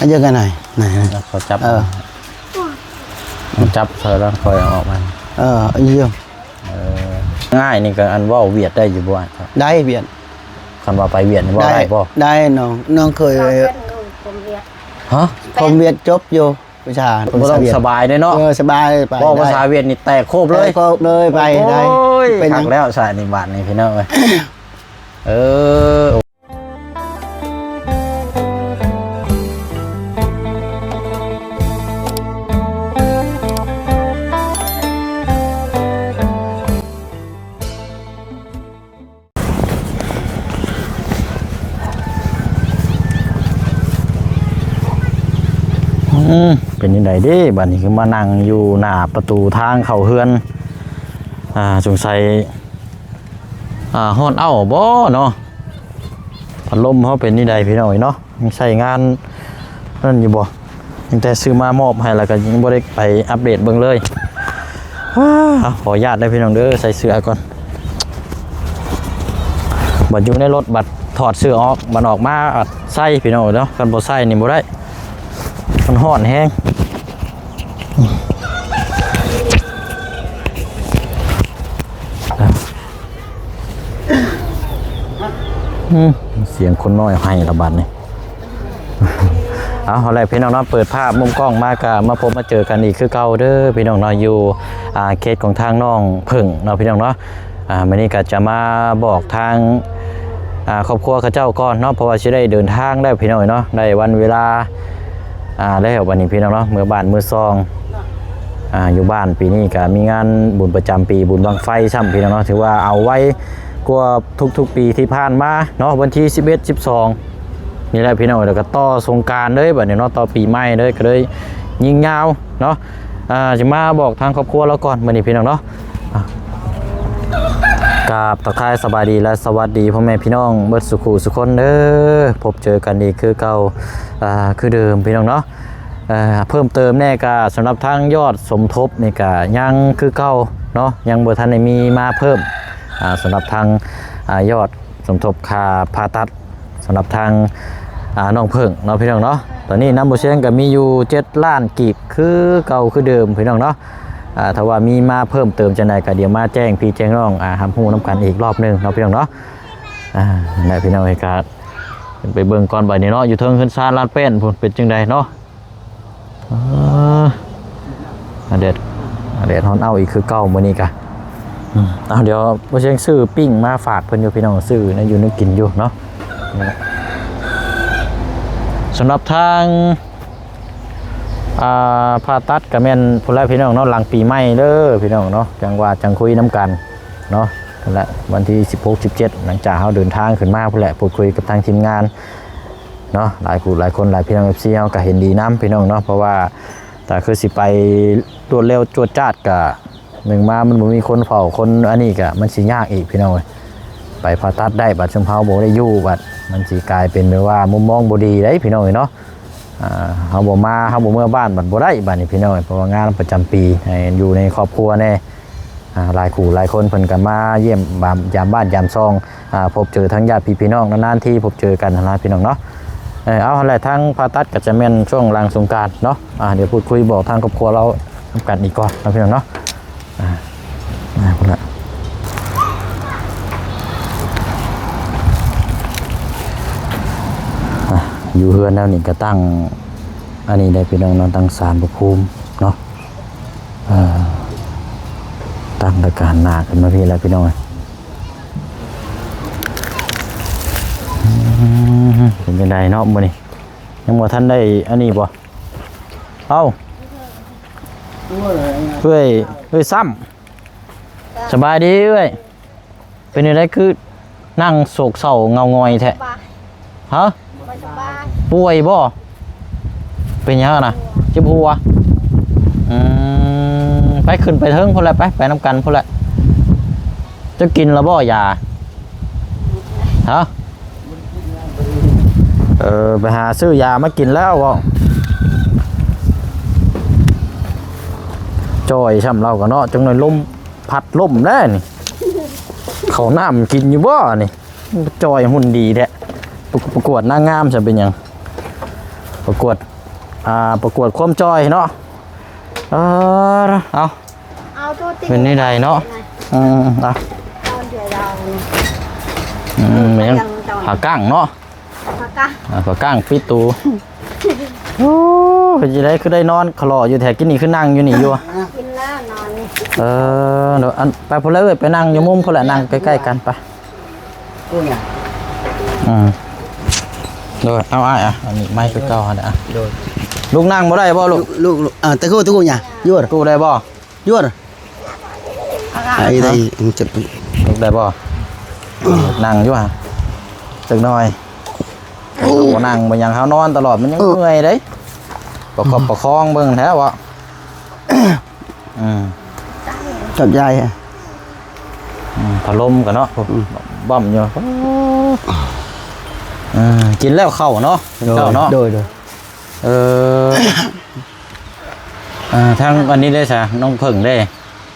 ອັນດຽວກັນນາຍ ນາຍ ແລ້ວເຂົາຈັບ ເອີ ຈັບເຂົາແລ້ວຄ່ອຍເອົາອອກມາ ເອີ ອັນດຽວ ເອີ ອ້າຍນີ້ກໍອັນເວົ້າຫວຽດໄດ້ຢູ່ບໍ່? ໄດ້ຫວຽດ ຄັນວ່າໄປຫວຽດນີ້ເວົ້າໄດ້ບໍ່? ໄດ້ ໄດ້ນ້ອງ ນ້ອງເຄີຍ ຮະ? ຜົມຫວຽດຈົບຢູ່ ວິຊາ ບໍ່ຕ້ອງສະບາຍເດ້ເນາະ ເອີ ສະບາຍ ໄປໄດ້ ເວົ້າພາສາຫວຽດນີ້ແຕກໂຄບເລີຍ ແຕກໂຄບເລີຍ ໄປໄດ້ ໂອ້ຍ ໄປ ຄັກແລ້ວຊະນີ້ ບາດນີ້ພີ່ນ້ອງເອີຍ ເອີ. ອືມ ເປັນຈັ່ງໃດເດ້ ບາດນີ້ຄືມານັ່ງຢູ່ໜ້າປະຕູທາງເຂົ້າເຮືອນ ອ່າ ສົງໄສ ອ່າ ຮ້ອນເອົ້າບໍ່ເນາະ? ພັດລົມເຮົາເປັນຈັ່ງໃດພີ່ນ້ອງເອີຍເນາະ? ຍັງໃຊ້ງານນັ້ນຢູ່ບໍ່? ຕັ້ງແຕ່ຊື້ມາມອບໃຫ້ແລ້ວກໍຍັງບໍ່ໄດ້ໄປອັບເດດເບິ່ງເລີຍ. ອາ ຂໍອະນຸຍາດເດີພີ່ນ້ອງເດີ ໃສ່ເສື້ອກ່ອນ. ບັດຢູ່ໃນລົດບັດຖອດເສື້ອອອກ ບັດອອກມາອັດໃສ່ພີ່ນ້ອງເອີຍເນາະ. ຄັນບໍ່ໃສ່ນີ້ບໍ່ໄດ້ ມັນຮ້ອນແຮງ. ອືມ ສຽງຄົນນ້ອຍໄຫ້ລະບາດນີ້. ເອົາ ເອົາແຫຼະພີ່ນ້ອງເນາະ ເປີດພາບມຸມກ້ອງມາກະມາພົບມາເຈີກັນອີກຄືເກົ່າເດີພີ່ນ້ອງເນາະ ຢູ່ ອ່າ ເຂດຂອງທາງນ້ອງເຜິ້ງເນາະພີ່ນ້ອງເນາະ. ອ່າ ມື້ນີ້ກໍຈະມາບອກທາງ ອ່າ ຄອບຄົວເຂົາເຈົ້າກ່ອນເນາະ ເພາະວ່າຊິໄດ້ເດີນທາງແລ້ວພີ່ນ້ອງເນາະ ໄດ້ວັນເວລາ ອ່າ ແລ້ວບັດນີ້ພີ່ນ້ອງເນາະ ເມືອບ້ານເມືອຊ່ອງ ອ່າ ຢູ່ບ້ານ. ປີນີ້ກໍມີງານບຸນປະຈຳປີ ບຸນບັ້ງໄຟຊ້ຳພີ່ນ້ອງເນາະ ຖືວ່າເອົາໄວກວ່າທຸກໆປີທີ່ຜ່ານມາເນາະ ວັນທີສິບເອັດ ສິບສອງ ນີ້ແຫຼະພີ່ນ້ອງ ແລ້ວກໍຕໍ່ສົງການເລີຍບັດນີ້ເນາະ ຕໍ່ປີໃໝ່ເລີຍ ກໍເລີຍຍິງຍາວເນາະ. ອ່າ ຈະມາບອກທາງຄອບຄົວລາວກ່ອນມື້ນີ້ພີ່ນ້ອງເນາະ. ອ່າ ກາບທັກທາຍສະບາຍດີ ແລະ ສະຫວັດດີພໍ່ແມ່ພີ່ນ້ອງເບິດສູ່ຄູ່ສູ່ຄົນເດີ ພົບເຈີກັນອີກຄືເກົ່າ ອ່າ ຄືເດີມພີ່ນ້ອງເນາະ. ເອີ ເພີ່ມເຕີມແດ່ກະສຳລັບທາງຍອດສົມທົບນີ້ກະຍັງຄືເກົ່າເນາະ ຍັງບໍ່ທັນໄດ້ມີມາເພີ່ມ ອ່າ ສຳລັບທາງ ອ່າ ຍອດສົມທົບຄ່າຜ່າຕັດ ສຳລັບທາງ ອ່າ ນ້ອງເຜິ້ງເນາະພີ່ນ້ອງເນາະ. ຕອນນີ້ນຳບໍ່ຊຽງກໍມີຢູ່ເຈັດລ້ານກີບຄືເກົ່າຄືເດີມພີ່ນ້ອງເນາະ. ອ່າ ຖ້າວ່າມີມາເພີ່ມເຕີມຈັ່ງໃດກໍດຽວມາແຈ້ງພີ່ແຈ້ງນ້ອງ ອ່າ ຮັບຮູ້ນຳກັນອີກລອບໜຶ່ງເນາະພີ່ນ້ອງເນາະ. ອ່າ ນັ້ນແຫຼະພີ່ນ້ອງເອີຍ ກໍຂຶ້ນໄປເບິ່ງກ່ອນບາດນີ້ເນາະ ຢູ່ເທິງເຮືອນຊານລາດແປ້ນພຸ້ນເປັນຈັ່ງໃດເນາະ. ເອີ ອາ ແດດ ອາ ແດດຮ້ອນເອົ້າອີກຄືເກົ່າມື້ນີ້ກະ. ອືມ ເອົາ ດຽວບໍ່ຊຽງຊື້ປີ້ງມາຝາກເພິ່ນຢູ່ພີ່ນ້ອງ ຊື້ແນວຢູ່ແນວກິນຢູ່ເນາະ. ສຳລັບທາງ ອ່າ ຜ່າຕັດກະແມ່ນພຸ້ນແຫຼະພີ່ນ້ອງເນາະ ຫຼັງປີໃໝ່ເດີພີ່ນ້ອງເນາະ ຈັ່ງວ່າຈັ່ງຄຸຍນຳກັນເນາະ. ພຸ້ນແຫຼະ ວັນທີສິບຫົກ ສິບເຈັດ ຫຼັງຈາກເຮົາເດີນທາງຂຶ້ນມາພຸ້ນແຫຼະ ພູດຄຸຍກັບທາງທີມງານ ເນາະ ຫຼາຍຄູ່ຫຼາຍຄົນ ຫຼາຍພີ່ນ້ອງເອັຟຊີເຮົາກໍເຫັນດີນຳພີ່ນ້ອງເນາະ ເພາະວ່າຖ້າຄືຊິໄປລວດເລັວຈວດຈາດກະ ໜຶ່ງມາມັນບໍ່ມີຄົນເຝົ້າ ຄົນອັນນີ້ກະມັນຊິຍາກອີກພີ່ນ້ອງເອີຍ. ໄປຜ່າຕັດໄດ້ ບັດຊຸມເຮົາບໍ່ໄດ້ຢູ່ ບັດມັນຊິກາຍເປັນແບບວ່າມຸມມອງບໍ່ດີໄດ໋ພີ່ນ້ອງເອີຍເນາະ. ອ່າ ເຮົາບໍ່ມາ ເຮົາບໍ່ເມືອບ້ານ ບັດບໍ່ໄດ້ບາດນີ້ພີ່ນ້ອງເອີຍ ເພາະວ່າງານປະຈຳປີ ໃຫ້ຢູ່ໃນຄອບຄົວແດ່. ອ່າ ຫຼາຍຄູ່ຫຼາຍຄົນເພິ່ນກໍມາຢ້ຽມ ບາມ ຢາມບ້ານຢາມຊ່ອງ ອ່າ ພົບເຈີທັງຍາດພີ່ພີ່ນ້ອງ ນານໆທີພົບເຈີກັນຫັ້ນນະພີ່ນ້ອງເນາະ. ເອີ ເອົາ ຫັ້ນແຫຼະ ທາງຜ່າຕັດກໍຈະແມ່ນຊ່ວງຫຼັງສົງການເນາະ. ອ່າ ດຽວພູດຄຸຍບອກທາງຄອບຄົວລາວນຳກັນອີກກ່ອນເນາະພີ່ນ້ອງເນາະ. ອ່າ ອ່າ ພຸ້ນລະ ອ່າ ຢູ່ເຮືອນແນວນີ້ກໍຕັ້ງອັນນີ້ໄດ້ພີ່ນ້ອງເນາະ ຕັ້ງສານພະພູມເນາະ. ເອີ ຕັ້ງແລ້ວກະຫັນໜ້າກັນມາພີ້ແລ້ວພີ່ນ້ອງເອີຍ. ອືມ ເປັນຈັ່ງໃດເນາະມື້ນີ້ ຍັງບໍ່ທັນໄດ້ອັນນີ້ບໍ່? ເອົ້າ ເອື້ອຍ ເອື້ອຍຊ້ຳ ສະບາຍດີເອື້ອຍ. ເປັນຈັ່ງໃດຄືນັ່ງໂສກເສົ້າເງົາງອຍແທ້? ຮະ? ບໍ່ສະບາຍ. ປ່ວຍບໍ່? ເປັນຫຍັງນະ? ເຈັບຫົວ. ອືມ ໄປຂຶ້ນໄປເທິງພຸ້ນແຫຼະ ໄປ ໄປນຳກັນພຸ້ນແຫຼະ. ເຈົ້າກິນແລ້ວບໍ່ຢາ? ຮະ? ເອີ ໄປຫາຊື້ຢາມາກິນແລ້ວເວົ້າ. ຈ່ອຍຊ້ຳລາວກໍເນາະ ຈັກໜ່ອຍລົມ ພັດລົ້ມແລ້ວນີ້. ເຂົ້ານ້ຳກິນຢູ່ບໍ່ນີ້? ຈ່ອຍ ຫຸ່ນດີແທ້. ປະ ປະກວດນາງງາມຊະເປັນຫຍັງ? ປະກວດ ອ່າ ປະກວດຄວາມຈ່ອຍເນາະ. ເອີ ເອົາ ເອົາໂຕຕິ ເປັນແນວໃດເນາະ? ອືມ ເອົາ ເອົາດຽວເອົານີ້ ອືມ ຍັງ ຜ້າກັ້ງເນາະ ຜ້າກັ້ງ ອ່າ ຜ້າກັ້ງປິດຕູ. ໂອ້ ເປັນຈັ່ງໃດຄືໄດ້ນອນຄະຫຼໍຢູ່ແທ້? ກິນນີ້ຄືນັ່ງຢູ່ນີ້ຢູ່? ກິນແລ້ວນອນນີ້. ເອີ ອັນ ໄປພຸ້ນແຫຼະເອີຍ ໄປນັ່ງຢູ່ມຸມພຸ້ນແຫຼະ ນັ່ງໃກ້ໆກັນໄປ. ອືມ ໂດຍ ເອົາອ້າຍ ອ່ະ ອັນນີ້ໄມ້ຄືເກົ່າຫັ້ນແຫຼະ. ໂດຍ ລູກນັ່ງບໍ່ໄດ້ບໍ່ລູກ? ລູກ ລູກ ເອີ ຕະກູ ຕະກູຫຍັງ? ຍວດ ຕະກູໄດ້ບໍ່? ຍວດ ໄອ້ໄດ້ ເຈັບ ລູກໄດ້ບໍ່? ນັ່ງຢູ່ຫະ ຈັກໜ່ອຍ. ໂອ້ ບໍ່ນັ່ງບໍ່ຫຍັງ ເຮົານອນຕະຫຼອດ ມັນຍັງເມື່ອຍເດ້. ປະຄອບປະຄອງເບິ່ງແທ້ເບາະ. ອືມ ຂອບໃຈ. ອືມ ພັດລົມກັນເນາະ ອືມ ບ້ອມຢູ່. ເອີ ກິນແລ້ວເຂົ້າເນາະ ກິນເຂົ້າເນາະ. ໂດຍ ໂດຍ ໂດຍ. ເອີ ອ່າ ທາງອັນນີ້ເດ້ຊະ ນ້ອງເຜິ້ງເດ້?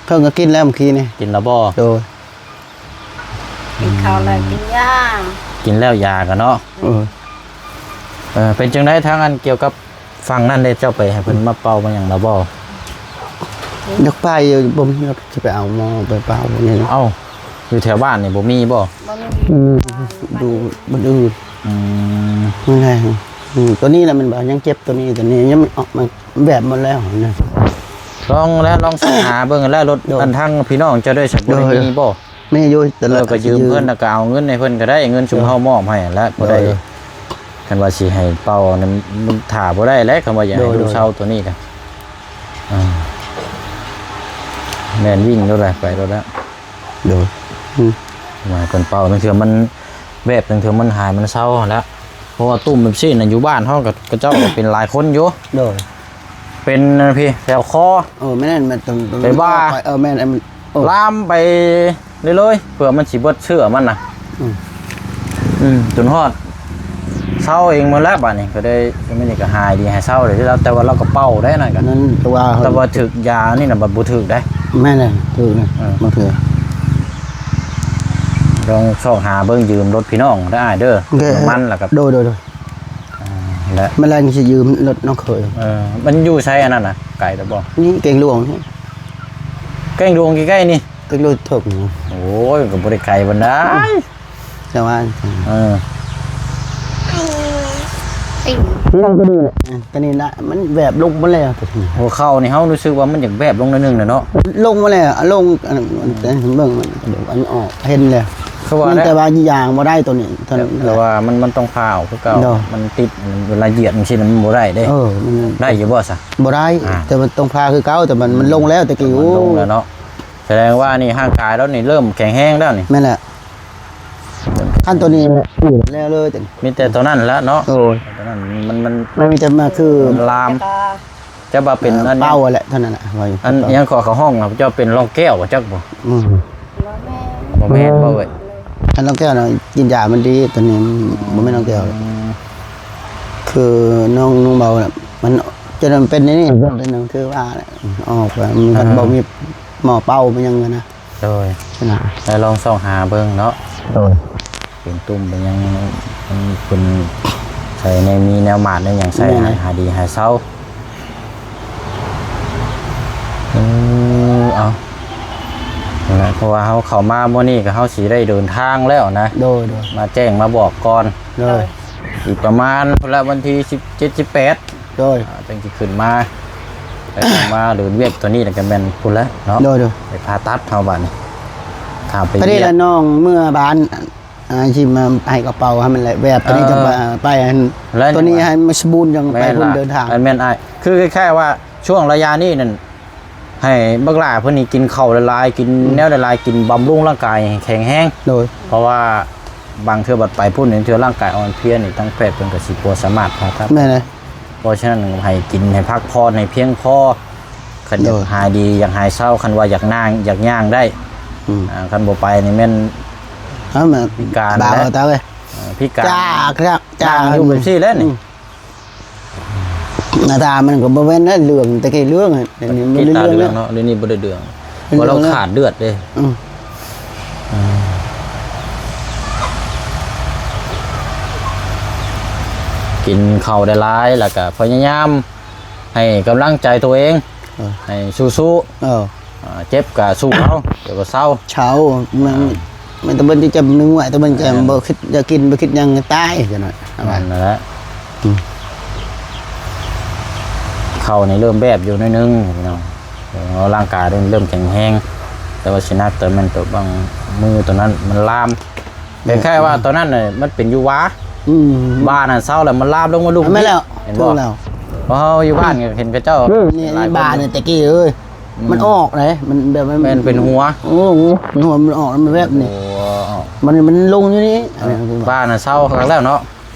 ເຜິ້ງກໍກິນແລ້ວມື້ກີ້ນີ້. ກິນແລ້ວບໍ່? ໂດຍ. ກິນເຂົ້າແລ້ວກິນຢາ ກິນແລ້ວຢາກໍເນາະ. ເອີ ເອີ ເປັນຈັ່ງໃດທາງອັນກ່ຽວກັບຝັ່ງນັ້ນເດ້ ເຈົ້າໄປໃຫ້ເພິ່ນມາເປົ່າມາຫຍັງແລ້ວບໍ່? ຢາກໄປຢູ່ ບໍ່ມີ ຊິໄປເອົາໝໍໄປເປົ່ານີ້. ເອົ້າ ຢູ່ແຖວບ້ານນີ້ບໍ່ມີບໍ່? ບໍ່ມີ. ອືມ ຢູ່ບ່ອນອື່ນ. ອືມ ມັນໄດ້ ອືມ ຕົວນີ້ລະແມ່ນບໍ່? ຍັງເຈັບຕົວນີ້ ຕົວນີ້ຍັງ ອອກມາແບບໝົດແລ້ວນະ. ລອງແລ້ວ ລອງຊອກຫາເບິ່ງແລ້ວ ລົດ ໂດຍ ອັນທາງພີ່ນ້ອງເຈົ້າໄດ້ສັກ ໂດຍ ບໍ່ໄດ້ມີບໍ່? ມີຢູ່ ແຕ່ລະ ເອີ ກໍຢືມເພິ່ນ ແລ້ວກໍເອົາເງິນໃຫ້ເພິ່ນກໍໄດ້ ເງິນຊຸມເຮົາມອບໃຫ້ແລ້ວ ໂດຍ ບໍ່ໄດ້. ໂດຍ ຄັນວ່າຊິໃຫ້ເປົ່ານັ້ນ ມັນຖ້າບໍ່ໄດ້ແຫຼະ ຄັນວ່າຢາກໃຫ້ ໂດຍ ລູກເຊົາຕົວນີ້ກະ ອ່າ ແມ່ນ ວິ່ງໂລດແຫຼະ ໄປໂລດແລ້ວ. ໂດຍ ອືມ ວ່າເພິ່ນເປົ່າ ບາງເທື່ອມັນແບບ ບາງເທື່ອມັນຫາຍມັນເຊົາຫັ້ນແຫຼະ. ເພາະວ່າຕຸ່ມແບບຊີ້ນະ ຢູ່ບ້ານເຮົາກໍ ເຂົາເຈົ້າກໍເປັນຫຼາຍຄົນຢູ່. ໂດຍ ເປັນອັນພີ້ ແຖວຄໍ ເອີ ແມ່ນ ແມ່ນ ໄປບ່າ ເອີ ແມ່ນ ລາມໄປເລື້ອຍໆ ເພື່ອມັນຊິເບິດເຊື້ອມັນນະ. ອືມ ອືມ ຈົນຮອດເຊົາເອງໝົດແລ້ວ ບາດນີ້ກໍໄດ້ ມື້ນີ້ກໍຫາຍດີ ຫາຍເຊົາໄດ້ແລ້ວ. ແຕ່ວ່າລາວກໍເປົ່າໄດ້ນັ້ນກໍ ນັ້ນກໍວ່າ ແຕ່ວ່າຖືກຢານີ້ນະ ບັດບໍ່ຖືກໄດ໋. ແມ່ນແຫຼະ ຖືກນະ. ເອີ ບາງເທື່ອລອງຊອກຫາເບິ່ງ ຢືມລົດພີ່ນ້ອງໄດ້ອ້າຍເດີ ໂດຍ ນ້ຳມັນແລ້ວກໍ ໂດຍ ໂດຍ ໂດຍ. ອ່າ ແລະ ມື້ແລງຊິຢືມລົດນ້ອງເຂີຍ. ເອີ ມັນຢູ່ໃສອັນນັ້ນນະ? ໄກແລ້ວບໍ່? ນີ້ແກງຫຼວງນີ້ ແກງຫຼວງໃກ້ໆນີ້ ແກງຫຼວງເຖິງ. ໂອ້ຍ ກໍບໍ່ໄດ້ໄກປານໃດ ແຕ່ວ່າ ເອີ ນີ້ກໍດີແຫຼະ ຕົວນີ້ນະ ມັນແວບລົງມາແລ້ວ. ຫົວເຂົ່ານີ້ເຮົາຮູ້ສຶກວ່າມັນຢາກແວບລົງໜ້ອຍໜຶ່ງແຫຼະເນາະ. ລົງມາແລ້ວ ລົງ ອັນ ອັນ ເບິ່ງມັນ ອັນອອກ ເຫັນແລ້ວ. ຄືວ່າ ແຕ່ວ່າຍ່າງບໍ່ໄດ້ຕົວນີ້ ເທົ່ານັ້ນແຫຼະ. ແຕ່ວ່າມັນ ມັນຕ້ອງຜ່າອອກຄືເກົ່າ. ໂດຍ ມັນຕິດ ເວລາຢຽບຈັ່ງຊີ້ນະ ມັນບໍ່ໄດ້ເດ້. ເອີ ມັນໄດ້ຢູ່ບໍ່ຊະ? ບໍ່ໄດ້. ອ່າ ແຕ່ມັນຕ້ອງຜ່າຄືເກົ່າ ແຕ່ມັນ ມັນລົງແລ້ວແຕ່ກີ້. ມັນລົງແລ້ວເນາະ. ໂອ້ ສະແດງວ່ານີ້ຮ່າງກາຍລາວນີ້ເລີ່ມແຂງແຮງແລ້ວນີ້. ແມ່ນແຫຼະ. ຄັນຕົວນີ້ແລ້ວເລີຍ ມີແຕ່ຕົວນັ້ນແຫຼະເນາະ. ໂອ້ຍ ຕົວນັ້ນມັນ ມັນ ມັນມີແຕ່ມາຄື ລາມ ຈະວ່າເປັນ ເອີ ອັນ ເປົ້າຫັ້ນແຫຼະ ເທົ່ານັ້ນແຫຼະ. ອັນຫຍັງເກາະ ເຂົາຮ້ອງເຈົ້າເປັນລອງແກ້ວ ຈັກບໍ່? ອືມ ບໍ່ແມ່ນ ບໍ່ແມ່ນບໍ່ເອີຍ? ອັນລອງແກ້ວນະ ກິນຢາມັນດີ ຕົວນີ້ບໍ່ແມ່ນລອງແກ້ວ. ອືມ ຄືນ້ອງ ນ້ອງເບົານະ ມັນຈະນຳເປັນນີ້ ຄືວ່າອອກ ມັນ ອ່າ ບໍ່ມີໝໍເປົ່າ ມັນຫຍັງນະ. ໂດຍ ນະ ແລ້ວລອງຊອກຫາເບິ່ງເນາະ. ໂດຍ ເປັນຕຸ່ມເປັນຫຍັງ ມັນເປັນໃສ່ໃນ ມີແນວໝາດແນວຫຍັງໃສ່ ແມ່ນ ໃຫ້ຫາຍດີຫາຍເຊົາ. ເອີ ເອົາ ນັ້ນແຫຼະ ເພາະວ່າເຮົາເຂົ້າມາມື້ນີ້ກໍເຮົາຊິໄດ້ເດີນທາງແລ້ວນະ. ໂດຍ ໂດຍ ມາແຈ້ງມາບອກກ່ອນ. ໂດຍ ອີກປະມານພຸ້ນລະ ວັນທີສິບເຈັດ ສິບແປດ ໂດຍ ອ່າ ຈັ່ງຊິຂຶ້ນມາ ແຕ່ມາເດີນວຽກຕົວນີ້ແລ້ວກໍແມ່ນພຸ້ນແຫຼະເນາະ. ໂດຍ ໂດຍ ໄປຜ່າຕັດເຮົາບາດນີ້ ຖ້າໄປ ພໍດີລະ ວຽກ ນ້ອງເມືອບ້ານ ອ່າ ຊິມາໃຫ້ກະເປົາໃຫ້ມັນແຫຼະ ແວບຕົວນີ້ ເອີ ຈະໄປ ໄປອັນ ແລ້ວຕົວນີ້ໃຫ້ມັນສະບູນຈັ່ງໄປພຸ້ນເດີນທາງ. ແມ່ນ ແມ່ນອ້າຍ ຄືຄ້າຍໆວ່າຊ່ວງໄລຍະນີ້ນັ້ນ ໃຫ້ບັກຫຼ້າເພິ່ນນີ້ກິນເຂົ້າຫຼາຍໆ ກິນ ອືມ ແນວຫຼາຍໆ ກິນບຳລຸງຮ່າງກາຍໃຫ້ແຂງແຮງ. ໂດຍ ເພາະວ່າບາງເທື່ອບັດໄປພຸ້ນ ເທື່ອຮ່າງກາຍອ່ອນເພຍນີ້ ທາງແພດເພິ່ນກໍຊິບໍ່ສາມາດຜ່າຕັດ. ແມ່ນເລີຍ. ເພາະສະນັ້ນໃຫ້ກິນໃຫ້ພັກຜ່ອນໃຫ້ພຽງພໍ ຄັນຢາກ ໂດຍ ຫາຍດີ ຢາກຫາຍເຊົາ ຄັນວ່າຢາກນາງ ຢາກຍ່າງໄດ້. ອືມ ອ່າ ຄັນບໍ່ໄປນີ້ແມ່ນ ເອົາມາ ພິການ ບາວ ແລ້ວ ຕາເອີຍ ອ່າ ພິການ ຈາກ ຈາກ ຍ່າງຢູ່ແບບຊີ້ແຫຼະນີ້. ອືມ ໜ້າຕາມັນກໍບໍ່ແມ່ນນະ ເຫຼືອງ ແຕ່ກີ້ເຫຼືອງ ດຽວນີ້ບໍ່ໄດ້ເຫຼືອງແລ້ວເນາະ. ດຽວນີ້ບໍ່ໄດ້ເຫຼືອງ ເພາະລາວຂາດເລືອດເດ້. ອືມ ອືມ ອືມ ກິນເຂົ້າໄດ້ຫຼາຍ ແລ້ວກໍພະຍາຍາມໃຫ້ກຳລັງໃຈຕົວເອງ ເອີ ໃຫ້ສູ້ໆ ເອີ ອ່າ ເຈັບກໍສູ້ເອົາ ດຽວກໍເຊົາ ເຊົາ ມັນ ມັນຕະເບິ່ນຈະເຈັບໜຶ່ງໄວ້ ຕະເບິ່ນຈະ ແມ່ນ ບໍ່ຄິດຢາກກິນ ບໍ່ຄິດຫຍັງຕາຍຈັ່ງນັ້ນ ນັ້ນແຫຼະ ອືມ ເຂົ້ານີ້ເລີ່ມແບບຢູ່ໜ້ອຍໜຶ່ງພີ່ນ້ອງ ເອີ ຮ່າງກາຍເລີ່ມແຂງແຮງ ແຕ່ວ່າຊິໜັກ ແຕ່ແມ່ນຕົວບັງມືຕົວນັ້ນມັນລາມ ແມ່ນ ຄ້າຍໆວ່າຕອນນັ້ນນະ ມັນເປັນຢູ່ວາ ອືມ ວານັ້ນເຊົາແລ້ວ ມັນລາມລົງມາລຸມ ແມ່ນແລ້ວ ເຫັນບໍ່? ຖືກແລ້ວ ເພາະເຮົາຢູ່ບ້ານກໍເຫັນເຂົາເຈົ້າ ອືມ ນີ້ ຫຼາຍຄົນ ບ້ານນີ້ແຕ່ກີ້ເອີຍ ມັນອອກເດ້ ມັນແບບ ແມ່ນເປັນຫົວ ໂອ້ ຫົວມັນອອກ ມັນແບບນີ້ ໂອ້ ມັນ ມັນລົງຢູ່ນີ້ ເອີ ບ້ານນະເຊົາຄັກແລ້ວເນາະ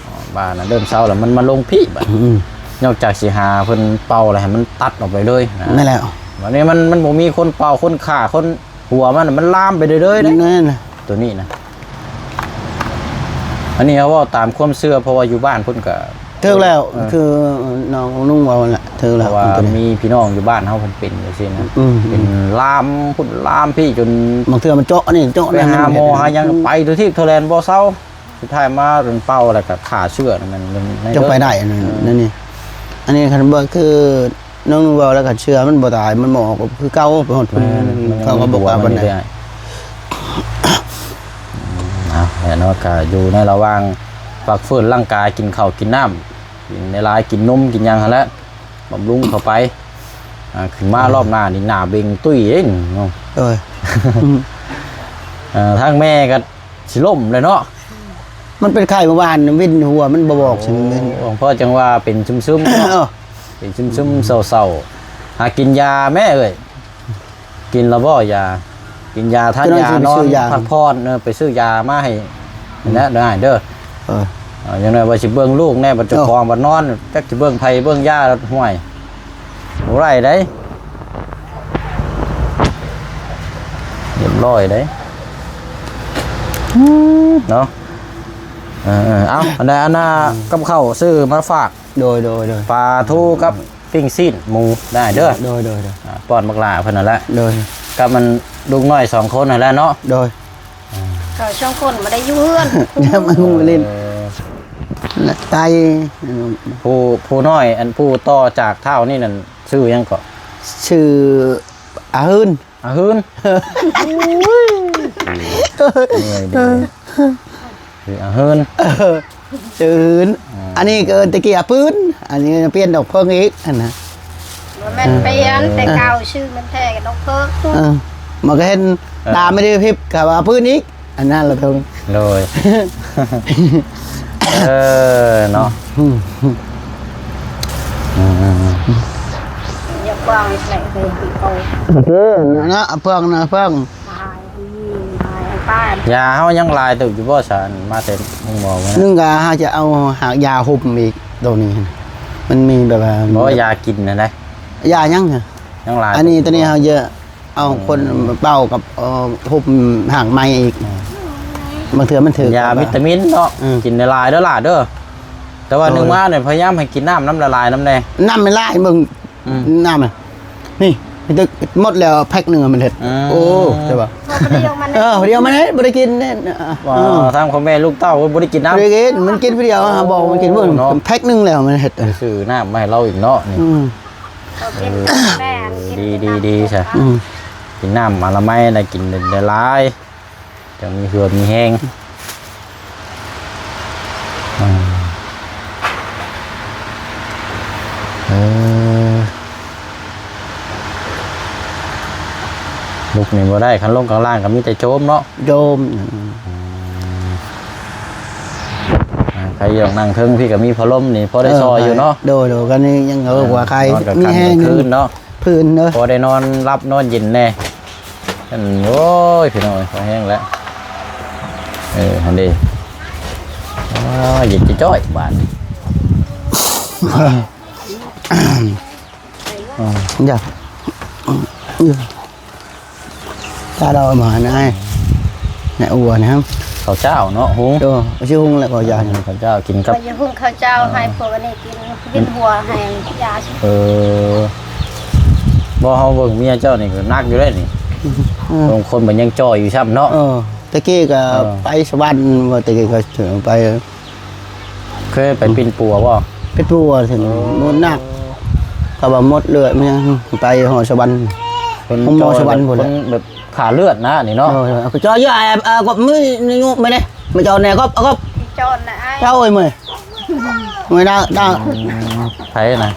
ບ້ານນະເລີ່ມເຊົາແລ້ວ ມັນມາລົງພີ້ບາດ ອືມ ນອກຈາກຊິຫາເພິ່ນເປົ່າແລ້ວ ໃຫ້ມັນຕັດອອກໄປເລີຍນະ ແມ່ນແລ້ວ ບາດນີ້ມັນ ມັນບໍ່ມີຄົນເປົ່າ ຄົນຂ້າ ຄົນ ຫົວມັນ ມັນລາມໄປເລື້ອຍໆເດ້ ແມ່ນ ຕົວນີ້ນະ ອັນນີ້ເຮົາເວົ້າຕາມຄວາມເຊື່ອ ເພາະວ່າຢູ່ບ້ານເພິ່ນກະ ຖືກແລ້ວ ເອີ ຄືນ້ອງນຸ່ງເວົ້າຫັ້ນແຫຼະ ຖືກແລ້ວ ເພາະວ່າມີພີ່ນ້ອງຢູ່ບ້ານເຮົາເພິ່ນເປັນຈັ່ງຊີ້ນະ ອືມ ເປັນລາມພຸ້ນລາມພີ້ ຈົນບາງເທື່ອມັນເຈາະອັນນີ້ເຈາະ ໄປຫາໝໍຫາຫຍັງ ໄປທົ່ວທີບທົ່ວແດນບໍ່ເຊົາ ສຸດທ້າຍມາເປົ່າແລ້ວກໍຂ້າເຊື້ອ ມັນ ມັນ ເຈົ້າໄປໄດ້ ອັນນີ້ ເອີ ອັນນີ້ ອັນນີ້ຄັນບໍ່ຄື ນ້ອງເວົ້າແລ້ວກໍເຊື້ອມັນບໍ່ຕາຍ ມັນບໍ່ອອກຄືເກົ່າ ໄປຮອດພຸ້ນ ແມ່ນ ເຂົາກໍບໍ່ກ້າປານໃດ ອືມ ເອົາ ແລ້ວເນາະ ກໍຢູ່ໃນລະຫວ່າງພັກຟື້ນຮ່າງກາຍ ກິນເຂົ້າກິນນ້ຳ ກິນຫຼາຍໆ ກິນນົມກິນຫຍັງຫັ້ນແຫຼະ ບຳລຸງເຂົ້າໄປ ອ່າ ຂຶ້ນມາ ອ່າ ຮອບໜ້ານີ້ໜ້າເບັ່ງຕຸ້ຍເດ້ເນາະ ໂດຍ ເອີ ທາງແມ່ກໍ ຊິລົ້ມແລ້ວເນາະ ມັນເປັນໄຂ້ເມື່ອວານ ວິນຫົວ ມັນບໍ່ບອກຊິເປັນ ໂອ້ ພໍ່ຈັ່ງວ່າເປັນຊຶມໆເນາະ ເອີ ເປັນຊຶມໆເສົ້າໆ ຫາກິນຢາແມ້ເອີຍ ກິນແລ້ວບໍ່ຢາ ກິນຢາ ທານຢາ ນອນ ພັກຜ່ອນ ເອີ ໄປຊື້ຢາມາໃຫ້ ອືມ ແຫຼະເດີອ້າຍເດີ ເອີ ເອົາ ຢ່າງໜ້ອຍວ່າຊິເບິ່ງລູກແດ່ ບັດເຈົ້າຂອງບັດນອນ ຈັກຊິເບິ່ງໃຜເບິ່ງຢາ ຫ້ວຍ ບໍ່ໄດ້ເດ້ ຮຽບຮ້ອຍເດ້ ເນາະ ເອີໆ ເອົາ ອັນໃດອັນນ່າ ອືມ ກັບເຂົ້າຊື້ມາຝາກ ໂດຍໆໆ ປາທູກັບປີ້ງຊີ້ນໝູໄດ້ເດີ ໂດຍໆໆ ອ່າ ປ້ອນບັກຫຼ້າເພິ່ນຫັ້ນແຫຼະ ໂດຍ ກັບມັນລູກນ້ອຍສອງຄົນຫັ້ນແຫຼະເນາະ ໂດຍ ເຂົາສອງຄົນບໍ່ໄດ້ຢູ່ເຮືອນ ມາຫູຫຼິ້ນ ເອີ ໄຕ ຜູ້ ຜູ້ນ້ອຍ ອັນຜູ້ຕໍ່ຈາກທ້າວນີ້ນັ້ນ ຊື່ຫຍັງເກາະ? ຊື່ອາຮືນ ອາຮືນ ເອີ ຊື່ອາຮືນ ເອີ ຊື່ອາຮືນ ອ່າ ອັນນີ້ກໍເອີ້ນແຕ່ກີ້ອາປືນ ອັນນີ້ປ່ຽນດອກເພິ່ງອີກຫັ້ນນະ ບໍ່ແມ່ນປ່ຽນ ເອີ ແຕ່ເກົ່າຊື່ມັນແທ້ກໍດອກເພິ່ງ ເອີ ມັນກໍເຫັນ ເອີ ຕາບໍ່ໄດ້ພິບກໍວ່າອາປືນອີກ ອັນນັ້ນລະເຖິງ ໂດຍ ເອີ ເນາະ ອືມ ອືມ ອືມ ຢ່າກວ້າງແຫຼະ ເອີ ເນາະ ເພິ່ງນະ ເພິ່ງ ຢາເຮົາຍັງຫຼາຍເຕີບຢູ່ບໍ່ຊະ ມາແຕ່ໂຮງໝໍ ໜຶ່ງກໍເຮົາຈະເອົາຫາກຢາຫົ່ມອີກ ໂຕນີ້ ມັນມີແບບວ່າ ບໍ່ ຢາກິນຫັ້ນໃດ ຢາຍັງ ຍັງຫຼາຍ ອັນນີ້ ໂຕນີ້ເຮົາຈະ ເອົາ ອືມ ຄົນເປົ່າກັບ ເອີ ຫົ່ມຫາກໄມ້ອີກ ອືມ ບາງເທື່ອມັນຖືກ ຢາວິຕາມິນເນາະ ອືມ ກິນຫຼາຍໆເດີຫຼ້າເດີ ແຕ່ວ່າ ໂດຍ ໜຶ່ງມານີ້ພະຍາຍາມໃຫ້ກິນນ້ຳນຳຫຼາຍໆນຳແດ່ ນ້ຳມັນຫຼາຍເບິ່ງ ອືມ ນ້ຳນະ ນີ້ ໝົດແລ້ວແພັກໜຶ່ງມັນເຮັດ ອືມ ໂອ້ ແຕ່ວ່າ ເອີ ດຽວມັນ ເອີ ດຽວມັນເຮັດບໍ່ໄດ້ກິນເດ້ ເອີ ທາງພໍ່ແມ່ລູກເຕົ້າບໍ່ໄດ້ກິນນ້ຳ ບໍ່ໄດ້ກິນ ມັນກິນຜູ້ດຽວ ເອົາ ບອກມັນກິນເບິ່ງ ເນາະ ແພັກໜຶ່ງແລ້ວມັນເຮັດ ຊື້ນ້ຳມາໃຫ້ລາວອີກເນາະ ນີ້ ອືມ ເອີ ດີ ດີ ດີຊະ ອືມ ກິນນ້ຳອະນາໄມນະ ກິນຫຼາຍໆ ຈັ່ງມີເຫື່ອມີແຮງ ອືມ ເອີ ລຸກນີ້ບໍ່ໄດ້ ຄັນລົງຂ້າງລ່າງກໍມີແຕ່ໂຈມເນາະ ໂຈມ ອືມ ອ່າ ໃຜຢາກນັ່ງເທິງພີ້ກໍມີພັດລົມນີ້ພໍໄດ້ ເອີ ຊ່ອຍຢູ່ເນາະ ໂດຍໆ ກັນນີ້ຍັງ ເອີ ວ່າໃຄ ນອນກາງ ມີແຮງ ກາງຄືນເນາະ ພື້ນເດີ ພໍໄດ້ນອນຫຼັບນອນເຢັນແດ່ ອັນ ໂອ້ຍ ພີ່ນ້ອງເອີຍ ພໍແຮງແລ້ວ ເອີ ຫັ້ນເດ ອ້າ ເຢັນຈ້ອຍໆ ບາດນີ້ ຢ່າ ຢ່າ ຕາດອກມານາຍ ໃນອົວນະ ເຂົ້າເຈົ້າເນາະ ຫຸງ ໂດ ຊິຫຸງແລ້ວກໍຢ່າ ເຂົ້າເຈົ້າກິນກັບ ກໍຢ່າຫຸງເຂົ້າເຈົ້າໃຫ້ພວກອັນນີ້ກິນ ວິນຫົວແຮງຢາ ເອີ ບໍ່ ເຮົາເບິ່ງເມຍເຈົ້ານີ້ກໍໜັກຢູ່ເດ້ນີ້ ອືມ ບາງຄົນມັນຍັງຈ່ອຍຢູ່ຊ້ຳເນາະ ເອີ ແຕ່ກີ້ກໍ ເອີ ໄປສະຫວັນ ວ່າແຕ່ກີ້ກໍໄປ ເຄີຍໄປປິ່ນປົວບໍ່? ປິ່ນປົວຊັ້ນ ເອີ ມົນໜັກ ເຂົາວ່າມົດເລືອດ ມັນຍັງໄປຮອດສະຫວັນ ໂຮງໝໍສະຫວັນພຸ້ນແຫຼະ ຄົນແບບຂາເລືອດນະນີ້ເນາະ. ເອີ ເອີ ເຈົ້າຢູ່ ເອີ ກໍມື້ນີ້ຢູ່ມື້ນີ້ ມາເຈົ້າແດ່ກໍ ກໍ ເຈົ້ານະອ້າຍ ເຈົ້າເອີຍ ມື້ນີ້ນະ ອືມ ໃຜນະ?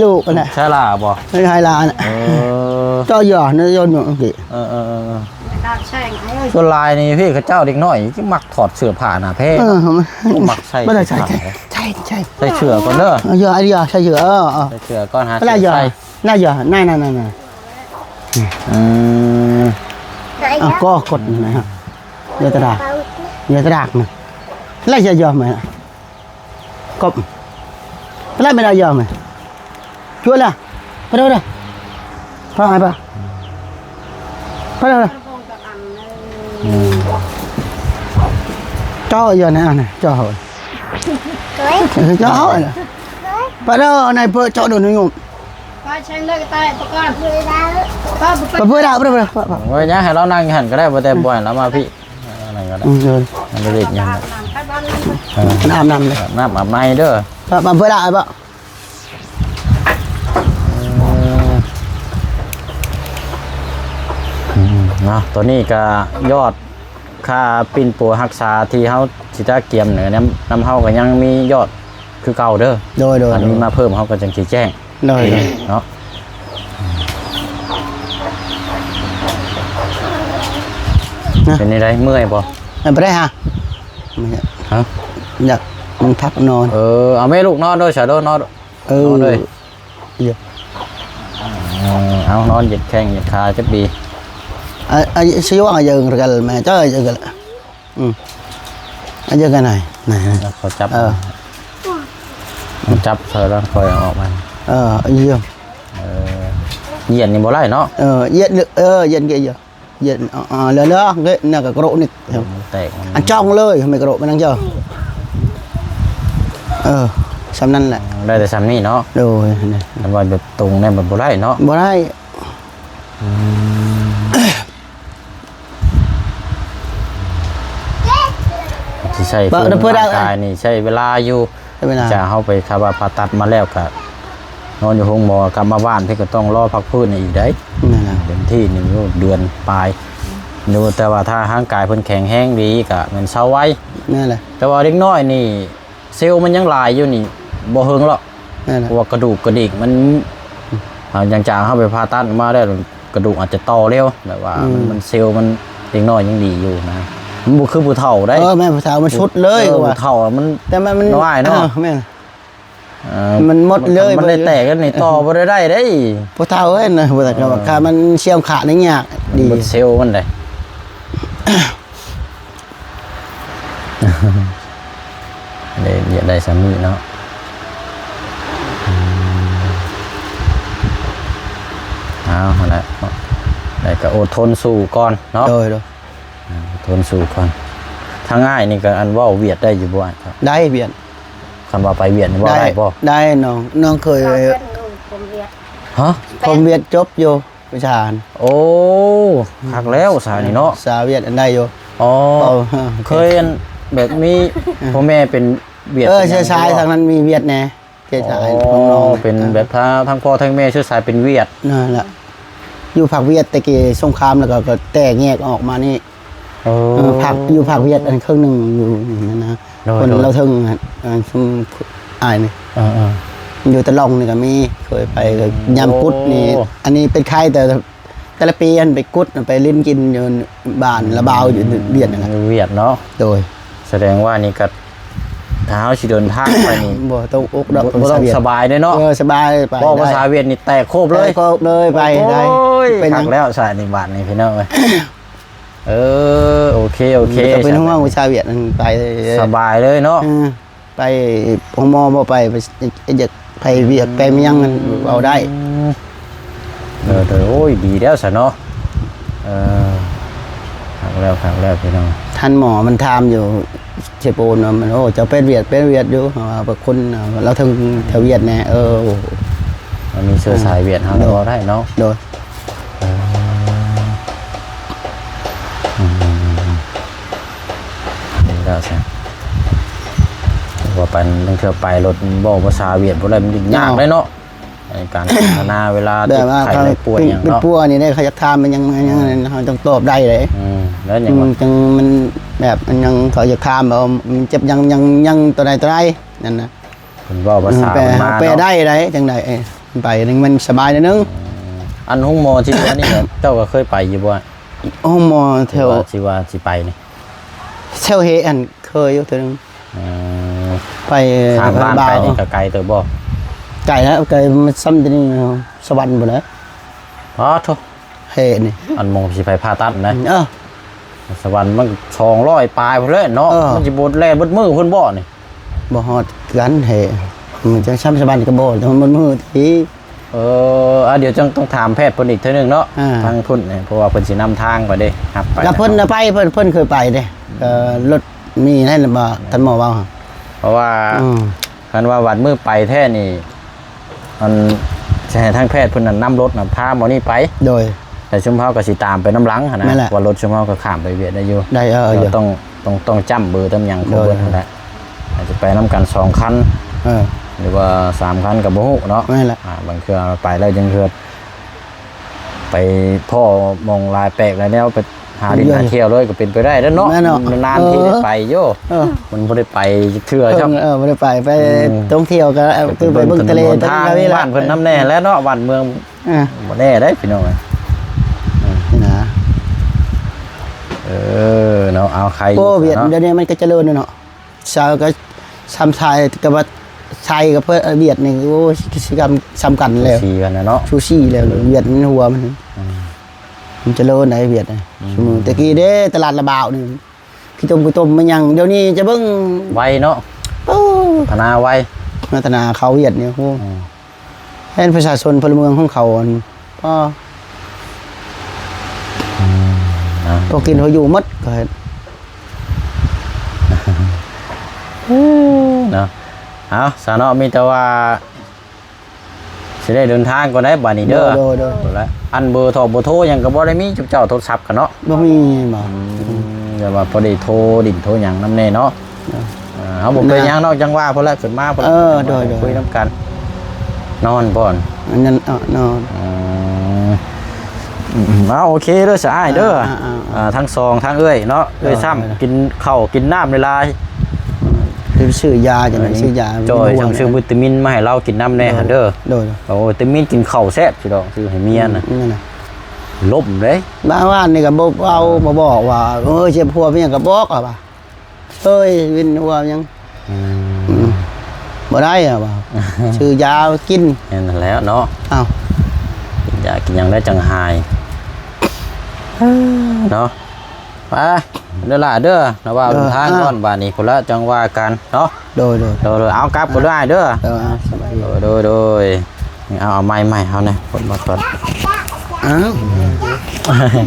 ລູກນະ ຊາລາບໍ່? ໃຫ້ຫຼານນະ ເອີ ເຈົ້າຢູ່ນະ ຢູ່ນີ້ ເອີ ເອີ ເອີ ສ່ວນຫຼາຍນີ້ພີ່ເຂົາເຈົ້າເດັກນ້ອຍຊິມັກຖອດເສື້ອຜ້າໜ້າແພງ ເອີ ບໍ່ມັກໃສ່ ບໍ່ໄດ້ໃສ່ ໃສ່ ໃສ່ ໃສ່ເສື້ອກ່ອນເດີ ເອີ ເອີ ໃສ່ເສື້ອ ເອີ ເອີ ໃສ່ເສື້ອກ່ອນ ຫາເສື້ອໃສ່ ນາຢາ ນາ ນາ ນາ ນາ ອືມ ອ່ະ ກໍກົດນະ ຢ່າຕະດາກ ຢ່າຕະດາກນະ ລະຢ່າຢອມນະ ກົບ ລະແມ່ນລະຢອມນະ ຊ່ວຍລະ ໄປເດີ ໄປ ໄປ ໄປເດີ ອືມ ເຈາະຢູ່ນະ ເຈາະ ເຈາະ ໄປເດີ ນາຍເປີເຈາະໂດນຢູ່ ໄປເຊີນເລີຍກໍໄດ້ ປະກອນ ໄປເປີດລະ ໄປເປີດລະ ໂອ້ຍ ຍັງໃຫ້ລາວນັ່ງຢູ່ຫັ້ນກໍໄດ້ ບໍ່ແຕ່ບໍ່ໃຫ້ລາວມາພີ້ ອັນນັ້ນກໍໄດ້ ອືມ ເອີ ມັນເລັດຫຍັງ ອາບນ້ຳ ເອີ ອາບນ້ຳເລີຍ ອາບນ້ຳອາບໃໝ່ເດີ ໄປ ໄປເປີດລະ ໄປ ອືມ ເນາະ ຕອນນີ້ກະຍອດຄ່າປິ່ນປົວຮັກສາທີ່ເຮົາຊິຕະກຽມເນາະ ນຳ ນຳເຮົາກໍຍັງມີຍອດຄືເກົ່າເດີ ໂດຍ ໂດຍ ອັນນີ້ມາເພີ່ມເຮົາກໍຈັ່ງຊິແຈ້ງ ໂດຍ ໂດຍ ເນາະ ເປັນຈັ່ງໃດ ເມື່ອຍບໍ່? ເອີ ບໍ່ໄດ້ຫາ ຮະ? ຢາກ ມັນພັກນອນ ເອີ ເອົາແມ່ລູກນອນໂດຍ ສາໂດນອນ ເອີ ນອນເລີຍ ເອີ ເອົານອນເຢັດແຂ້ງເຢັດຂາຈັກດີ ອາ ອາ ຊິວ່າເຢິງກັນແມ່ເຈົ້າເຢິງກັນ ອືມ ອາ ເຢິງກັນໃຫ້ນະ ເຂົາຈັບ ເອີ ຈັບໃສ່ແລ້ວຄ່ອຍເອົາອອກມາ ເອີ ເອີ ຢ້ຽນນີ້ບໍ່ໄດ້ເນາະ ເອີ ຢ້ຽນ ເອີ ຢ້ຽນກໍ ຢ້ຽນ ເອີ ເຫຼືອໆ ເນາະ ກະໂກຣະນິດ ມັນແຕກ ອັນຈ້ອງເລີຍ ໄມ່ໂກຣະ ມັນຍັງເຈົ້າ ເອີ ສ່ຳນັ້ນແຫຼະ ໄດ້ແຕ່ສ່ຳນີ້ເນາະ ໂດຍ ຄັນວ່າແບບຕົງແນ່ ມັນບໍ່ໄດ້ເນາະ ບໍ່ໄດ້ ອືມ ຊິໃຊ້ ເປີດ ເປີດ ກາຍນີ້ໃຊ້ເວລາຢູ່ ຈາກເຮົາໄປ ຖ້າວ່າຜ່າຕັດມາແລ້ວກະນອນຢູ່ໂຮງໝໍ ກັບມາບ້ານເພິ່ນກໍຕ້ອງລໍພັກຟື້ນອີກໄດ໋ ແມ່ນແລ້ວ ເຕັມທີ່ນີ້ຢູ່ເດືອນປາຍ ຢູ່ ແຕ່ວ່າຖ້າຮ່າງກາຍເພິ່ນແຂງແຮງດີກະແມ່ນເຊົາໄວ ແມ່ນແຫຼະ ແຕ່ວ່າເດັກນ້ອຍນີ້ເຊວມັນຍັງຫຼາຍຢູ່ນີ້ ບໍ່ເຫິງຫຼອກ ແມ່ນແຫຼະ ເພາະວ່າກະດູກກະດິກມັນ ຫຼັງຈາກເຮົາໄປຜ່າຕັດມາແລ້ວ ກະດູກອາດຈະຕໍ່ເລັວ ແບບວ່າ ອືມ ມັນ ມັນເຊວມັນເດັກນ້ອຍຍັງດີຢູ່ນະ ມັນບໍ່ຄືຜູ້ເຖົ້າໄດ໋ ເອີ ແມ່ນ ຜູ້ເຖົ້າມັນສຸດເລີຍ ເອີ ຜູ້ເຖົ້າມັນ ແຕ່ມັນ ມັນນ້ອຍເນາະ ເອີ ແມ່ນ ເອີ ມັນໝົດເລີຍ ມັນ ມັນໄດ້ແຕກແລ້ວນີ້ ຕໍ່ບໍ່ໄດ້ໄດ້ເດ້ ຜູ້ເຖົ້າເອີຍນະ ຜູ້ເຖົ້າ ເອີ ຖ້າມັນສ່ຽວຂາດນີ້ຍາກດີ ມັນເຊວມັນໄດ໋ ໄດ້ ຢາກໄດ້ສ່ຳນີ້ເນາະ ອືມ ເອົາຫັ້ນແຫຼະ ໄດ້ກໍອົດທົນສູ້ກ່ອນເນາະ ໂດຍ ໂດຍ ອ່າ ທົນສູ້ກ່ອນ ທາງອ້າຍນີ້ກໍ ອັນ ເວົ້າຫວຽດໄດ້ຢູ່ບໍ່ອ້າຍ? ໄດ້ຫວຽດ ຄັນວ່າໄປຫວຽດນີ້ເວົ້າໄດ້ບໍ່? ໄດ້ ໄດ້ນ້ອງ ນ້ອງເຄີຍ ຮະ? ຜົມຫວຽດຈົບຢູ່ ວິຊາຫັ້ນ ໂອ້ ຄັກແລ້ວສານີ້ເນາະ ພາສາຫວຽດອັນໄດ້ຢູ່ ອໍ ເວົ້າ ເຄີຍ ອັນ ແບບມີ ເອີ ພໍ່ແມ່ເປັນຫວຽດ ເອີ ເປັນຫຍັງ ເຊື້ອສາຍ ຢູ່ບໍ່? ທາງນັ້ນມີຫວຽດແດ່ ເຊື້ອສາຍ ອໍ ຂອງນ້ອງ ເປັນ ອ່າ ແບບທາງ ທາງພໍ່ທາງແມ່ເຊື້ອສາຍເປັນຫວຽດ ນັ້ນແຫຼະ ຢູ່ພາກຫວຽດແຕ່ກີ້ສົງຄາມ ແລ້ວກໍ ກໍແຕກແຍກອອກມານີ້ ເອີ ເອີ ພາກ ຢູ່ພາກຫວຽດອັນເຄິ່ງໜຶ່ງຢູ່ນັ້ນນະ ໂດຍ ຄົນ ໂດຍ ລາວເທິງຫັ້ນ ເອີ ຊຸມອ້າຍນີ້ ເອີ ເອີ ຢູ່ຕະຫຼອງນີ້ກໍມີ ເຄີຍໄປ ອືມ ຍາມກຸດນີ້ ໂອ້ ອັນນີ້ເປັນໄຂ້ ແຕ່ ແຕ່ລະປີຫັ້ນໄປກຸດ ໄປຫຼິ້ນກິນຢູ່ບ້ານລະບາວ ຢູ່ຫວຽດນັ້ນແຫຼະ ຢູ່ຫວຽດເນາະ ໂດຍ ສະແດງວ່ານີ້ກໍ ຖ້າເຮົາຊິເດີນທາງໄປນີ້ ບໍ່ຕ້ອງອົກດອກ ບໍ່ ບໍ່ຕ້ອງ ສະບາຍເດ້ເນາະ ເອີ ສະບາຍໄປ ເວົ້າພາສາຫວຽດນີ້ແຕກໂຄບເລີຍ ແຕກໂຄບເລີຍ ໄປໄດ້ ໂອ້ຍ ເປັນຫຍັງ ຄັກແລ້ວສາຍນີ້ ບາດນີ້ພີ່ນ້ອງເອີຍ ເອີ ໂອເຄ ໂອເຄ ບໍ່ຕ້ອງເປັນຫ່ວງ ສາຍນີ້ ພາສາຫວຽດນັ້ນໄປ ສະບາຍເລີຍເນາະ ເອີ ໄປໂຮງໝໍບໍ່ໄປ ໄປ ຢາກໄປຫວຽກໄປຫຍັງນັ້ນເວົ້າໄດ້ ອືມ ເອີ ໂດຍ ໂອ້ຍ ດີແລ້ວຊະເນາະ ເອີ ຄັກແລ້ວ ຄັກແລ້ວພີ່ນ້ອງ ທ່ານໝໍມັນຖາມຢູ່ ເຊໂປນວ່າ ໂອ້ ເຈົ້າເປັນຫວຽດ ເປັນຫວຽດຢູ່ ເຮົາວ່າເປັນຄົນ ລາວເທິງແຖວຫວຽດແດ່ ເອີ ມັນມີເຊື້ອສາຍຫວຽດ ເຮົາ ໂດຍ ເວົ້າໄດ້ເນາະ ໂດຍ ເອີ ອືມ ນີ້ແລ້ວຊະ ໂອ້ ວ່າໄປ ລາງເທື່ອໄປລົດເວົ້າພາສາຫວຽດບໍ່ໄດ້ ມັນຍາກເດ້ເນາະ ໃນການສົນທະນາເວລາເຈັບໄຂ້ໄດ້ປ່ວຍຫຍັງເນາະ ເປັນປົວນີ້ເດ້ ເຂົາຢາກຖາມມັນຫຍັງ ເອີ ຫຍັງ ເຮົາຕ້ອງຕອບໄດ້ເດ້ ອືມ ແລ້ວຫຍັງ ອືມ ວ່າ ຈັ່ງມັນແບບ ມັນຫຍັງ ເຂົາຢາກຖາມວ່າມັນເຈັບຫຍັງ ຫຍັງ ຫຍັງ ຕົວໃດ ຕົວໃດ ນັ້ນນະ ເພິ່ນເວົ້າພາສາ ເອີ ເພິ່ນມາ ແປ ເນາະ ແປໄດ້ ໄດ້ ຈັ່ງໃດ ເອີ ໄປນີ້ມັນສະບາຍໜ້ອຍໜຶ່ງ ອືມ ອັນໂຮງໝໍທີ່ວ່ານີ້ ເຈົ້າກໍເຄີຍໄປຢູ່ບໍ່? ໂຮງໝໍແຖວ ທີ່ວ່າ ທີ່ວ່າຊິໄປນີ້ ແຖວເຮອັນ ເຄີຍຢູ່ເທື່ອໜຶ່ງ ອືມ ໄປ ຂ້າມບ້ານໄປນີ້ກໍໄກເຕີບບໍ່? ໄກແລ້ວ ໄກ ມັນສ່ຳທີ່ນີ້ ສະຫວັນພຸ້ນແຫຼະ ອໍໂທ້ ເຮນີ້ ອັນໝ່ອງຊິໄປຜ່າຕັດນະ ເອີ ສະຫວັນມັນສອງຮ້ອຍປາຍພຸ້ນແຫຼະເນາະ ເອີ ມັນຊິບໍ່ແລ່ນເບິດມື້ພຸ້ນບໍ່ນີ້? ບໍ່ຮອດກັນແທ້ ມັນຈັ່ງຊ່ຳສະຫວັນກໍບໍ່ຮອດ ແຕ່ມັນມືດອີກ ເອີ ອ່າ ດຽວຈັ່ງຕ້ອງຖາມແພດເພິ່ນອີກເທື່ອໜຶ່ງເນາະ ອ່າ ທາງພຸ້ນ ເພາະວ່າເພິ່ນຊິນຳທາງໄປເດ້ ຮັບໄປ ແລ້ວເພິ່ນນະໄປ ເພິ່ນ ເພິ່ນເຄີຍໄປເດ້ ເອີ ລົດມີໃຫ້ນະບໍ່ ທ່ານໝໍເວົ້າ ເພາະວ່າ ອືມ ຄັນວ່າວັດມື້ໄປແທ້ນີ້ ອັນ ຊິໃຫ້ທາງແພດເພິ່ນນະນຳລົດນະ ພາໝໍນີ້ໄປ ໂດຍ ແລ້ວຊຸມເຮົາກໍຊິຕາມໄປນຳຫຼັງຫັ້ນນະ ແມ່ນແຫຼະ ວ່າລົດຊຸມເຮົາກໍຂ້າມໄປຫວຽດໄດ້ຢູ່ ໄດ້ ເອີ ຕ້ອງ ຕ້ອງ ຕ້ອງຈ້ຳເບີຕ້ອງຫຍັງຄົບເບິດຫັ້ນແຫຼະ ອາດຈະໄປນຳກັນສອງຄັນ ເອີ ຫຼືວ່າສາມຄັນກໍບໍ່ຮູ້ເນາະ ແມ່ນແຫຼະ ອ່າ ບາງເທື່ອໄປແລ້ວຈັ່ງເທື່ອ ໄປພໍ້ໝ່ອງຫຼາຍແປກຫຼາຍແນວ ໄປຫາຫຼິ້ນຫາທ່ຽວເລີຍກໍເປັນໄປໄດ້ເດ້ເນາະ ນານໆທີໄດ້ໄປຢູ່ ເອີ ມັນບໍ່ໄດ້ໄປຈັກເທື່ອຊ້ຳ ເອີ ບໍ່ໄດ້ໄປ ໄປທ່ອງທ່ຽວກໍຄືໄປເບິ່ງທະເລ ໄປເບິ່ງທາງບ້ານເພິ່ນນຳແດ່ແຫຼະເນາະ ບ້ານເມືອງ ອ່າ ບໍ່ແນ່ເດ້ພີ່ນ້ອງເອີຍ ນີ້ນະ ເອີ ເນາະ ເອົາ ໄຄຢູ່ ໂອ້ ຫວຽດ ເນາະ ດຽວນີ້ມັນກໍຈະເລີນແລ້ວເນາະ ຊາວກໍຊຳໄທກໍວ່າໄທກັບຫວຽດນີ້ ໂອ້ຍ ຄືຊິກັນ ສ່ຳກັນແລ້ວ ສູສີກັນນະເນາະ ສູສີແລ້ວ ຫວຽດມັນຫົວມັນ ອືມ ມັນຈະເລີນໃດຫວຽດນະ ອືມ ຊຸມື້ ແຕ່ກີ້ເດ້ ຕະຫຼາດລະບາວນີ້ ຂີ້ຕົມ ຂີ້ຕົມ ມັນຫຍັງ ດຽວນີ້ຈະເບິ່ງ ໄວເນາະ ເອີ ພັດທະນາໄວ ພັດທະນາເຂົ້າຫວຽດນີ້ ໂອ້ ອືມ ແມ່ນປະຊາຊົນພົນລະເມືອງຂອງເຂົາ ອັນ ພໍ ອືມ ເນາະ ພໍກິນພໍຢູ່ໝົດ ກໍເຮັດ ເນາະ ເອົາ ຊະເນາະ ມີແຕ່ວ່າຊິໄດ້ເດີນທາງກ່ອນໄດ໋ບາດນີ້ເດີ ໂດຍ ໂດຍ ໂດຍ ແລະ ອັນເບີໂທ ເບີໂທຫຍັງກໍບໍ່ໄດ້ມີ ເຈົ້າໂທລະສັບກັນເນາະ ບໍ່ມີ ບໍ່ ອືມ ແຕ່ວ່າພໍໄດ້ໂທດິນໂທຫຍັງນຳແດ່ເນາະ ເອີ ເຮົາບໍ່ເປັນຫຍັງເນາະ ຈັ່ງວ່າພຸ້ນແຫຼະ ຂຶ້ນມາພຸ້ນແຫຼະ ເອີ ໂດຍ ໂດຍ ຄຸຍນຳກັນ ນອນບ່ອນ ອັນນັ້ນ ເອີ ນອນ ອືມ ເອົາ ໂອເຄເດີ ສະອ້າຍເດີ ອ່າ ອ່າ ອ່າ ທັງສອງ ທັງເອື້ອຍເນາະ ເອື້ອຍຊ້ຳ ກິນເຂົ້າກິນນ້ຳຫຼາຍໆ ໄປຊື້ຢາ ຈັ່ງໃດ ຊື້ຢາ ຈ່ອຍ ຊື້ວິຕາມິນມາໃຫ້ລາວກິນນຳແດ່ ໂດຍ ຫັ້ນເດີ ໂດຍ ໂອ້ ວິຕາມິນ ກິນເຂົ້າແຊບຊິດອກ ຊື້ໃຫ້ເມຍນະ ອືມ ນັ້ນນະ ລົມເດ້ ມາວານນີ້ກໍບໍ່ເວົ້າ ບໍ່ບອກວ່າ ເອີ ເຈັບຫົວເປັນຫຍັງກໍບອກວ່າ ເອີຍ ວິນຫົວຫຍັງ ອືມ ອືມ ບໍ່ໄດ້ ວ່າ ຊື້ຢາກິນ ແມ່ນແລ້ວເນາະ ເອົ້າ ກິນຢາກິນຫຍັງໄດ້ຈັ່ງຫາຍ ເນາະ ໄປເດີຫຼ້າເດີ ລະຫວ່າງເດີ ເດີນທາງ ອ່າ ກ່ອນ ບາດນີ້ພຸ້ນລະຈັ່ງວ່າກັນເນາະ ໂດຍ ໂດຍ ໂດຍ ໂດຍ ເອົາ ກັບກ່ອນເດີອ້າຍເດີ ເອີ ເອົາ ສະບາຍດີ ໂດຍ ໂດຍ ໂດຍ ເອົາ ເອົາໄມ້ໃໝ່ເຮົານີ້ ເພິ່ນມາກ່ອນ ອ້າວ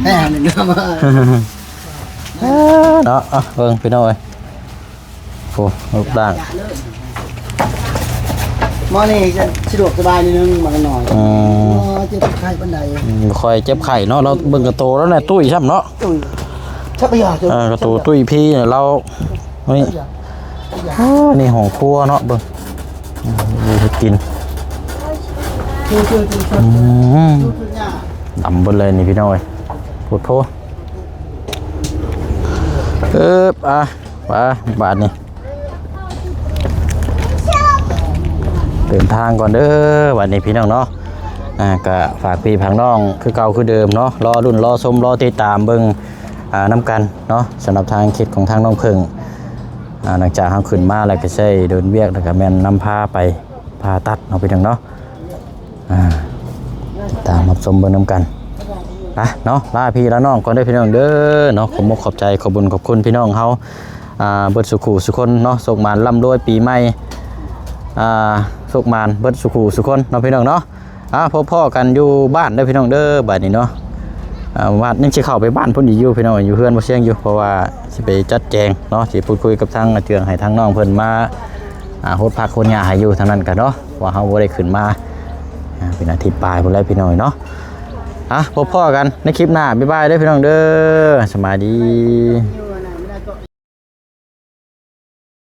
ແມ່ນເນາະ ເອີ ເນາະ ເອົາ ເບິ່ງພີ່ນ້ອງເອີຍ ໂອ້ ຮູບຮ່າງ ໝໍນີ້ຈະສະດວກສະບາຍໜ້ອຍໜຶ່ງ ໝໍນ້ອຍ ອືມ ບໍ່ເຈັບໄຂ້ປານໃດ ອືມ ບໍ່ຄ່ອຍເຈັບໄຂ້ເນາະ ລາວເບິ່ງກະໂຕລາວແຫຼະ ຕຸ້ຍຊ້ຳເນາະ ຕຸ້ຍ ເອີ ກະໂຕຕຸ້ຍພີ້ລາວ ນີ້ ໂອ້ ນີ້ຫ້ອງຄົວເນາະ ເບິ່ງ ອືມ ມີເຮັດກິນ ອືມ ດຳເບິດເລີຍນີ້ພີ່ນ້ອງເອີຍ ໂພດໂພ ເອີບ ອ່ະ ໄປ ບາດນີ້ ເດີນທາງກ່ອນເດີ ບາດນີ້ພີ່ນ້ອງເນາະ ອ່າ ກະຝາກພີ່ຝາກນ້ອງຄືເກົ່າຄືເດີມເນາະ ລໍລຸ້ນ ລໍຊົມ ລໍຕິດຕາມເບິ່ງ ອ່າ ນຳກັນເນາະ ສຳລັບທາງຄລິບຂອງທາງນ້ອງເຜິ້ງ ອ່າ ຫຼັງຈາກເຮົາຂຶ້ນມາແລ້ວກໍໃຊ້ເດີນວຽກ ແລ້ວກໍແມ່ນນຳພາໄປຜ່າຕັດເນາະ ພີ່ນ້ອງເນາະ ອ່າ ຕາມຮັບຊົມເບິ່ງນຳກັນ ໄປເນາະ ລາພີ່ລານ້ອງກ່ອນເດີພີ່ນ້ອງເດີເນາະ ຂອບມຸກຂອບໃຈ ຂອບບຸນຂອບຄຸນພີ່ນ້ອງເຮົາ ອ່າ ເບິດສູ່ຄູ່ສູ່ຄົນເນາະ ໂຊກໝານລ່ຳລວຍປີໃໝ່ ອ່າ ໂຊກໝານເບິດສູ່ຄູ່ສູ່ຄົນເນາະ ພີ່ນ້ອງເນາະ ອ່າ ພົບພໍ້ກັນຢູ່ບ້ານເດີພີ່ນ້ອງເດີ ບາດນີ້ເນາະ ອ່າ ວ່າຍັງຊິເຂົ້າໄປບ້ານເພິ່ນອີກຢູ່ພີ່ນ້ອງ ຢູ່ເຮືອນບໍ່ຊຽງຢູ່ ເພາະວ່າຊິໄປຈັດແຈງເນາະ ຊິພູດຄຸຍກັບທາງອາເຈືອງ ໃຫ້ທາງນ້ອງເພິ່ນມາ ອ່າ ຫົດຜັກຫົດຫຍ້າໃຫ້ຢູ່ທາງນັ້ນກະເນາະ ເພາະວ່າເຮົາບໍ່ໄດ້ຂຶ້ນມາ ອ່າ ເປັນອາທິດປາຍພຸ້ນແຫຼະພີ່ນ້ອງເນາະ ອ່ະ ພົບພໍ້ກັນໃນຄລິບໜ້າ ບາຍບາຍເດີພີ່ນ້ອງເດີ ສະບາຍດີ.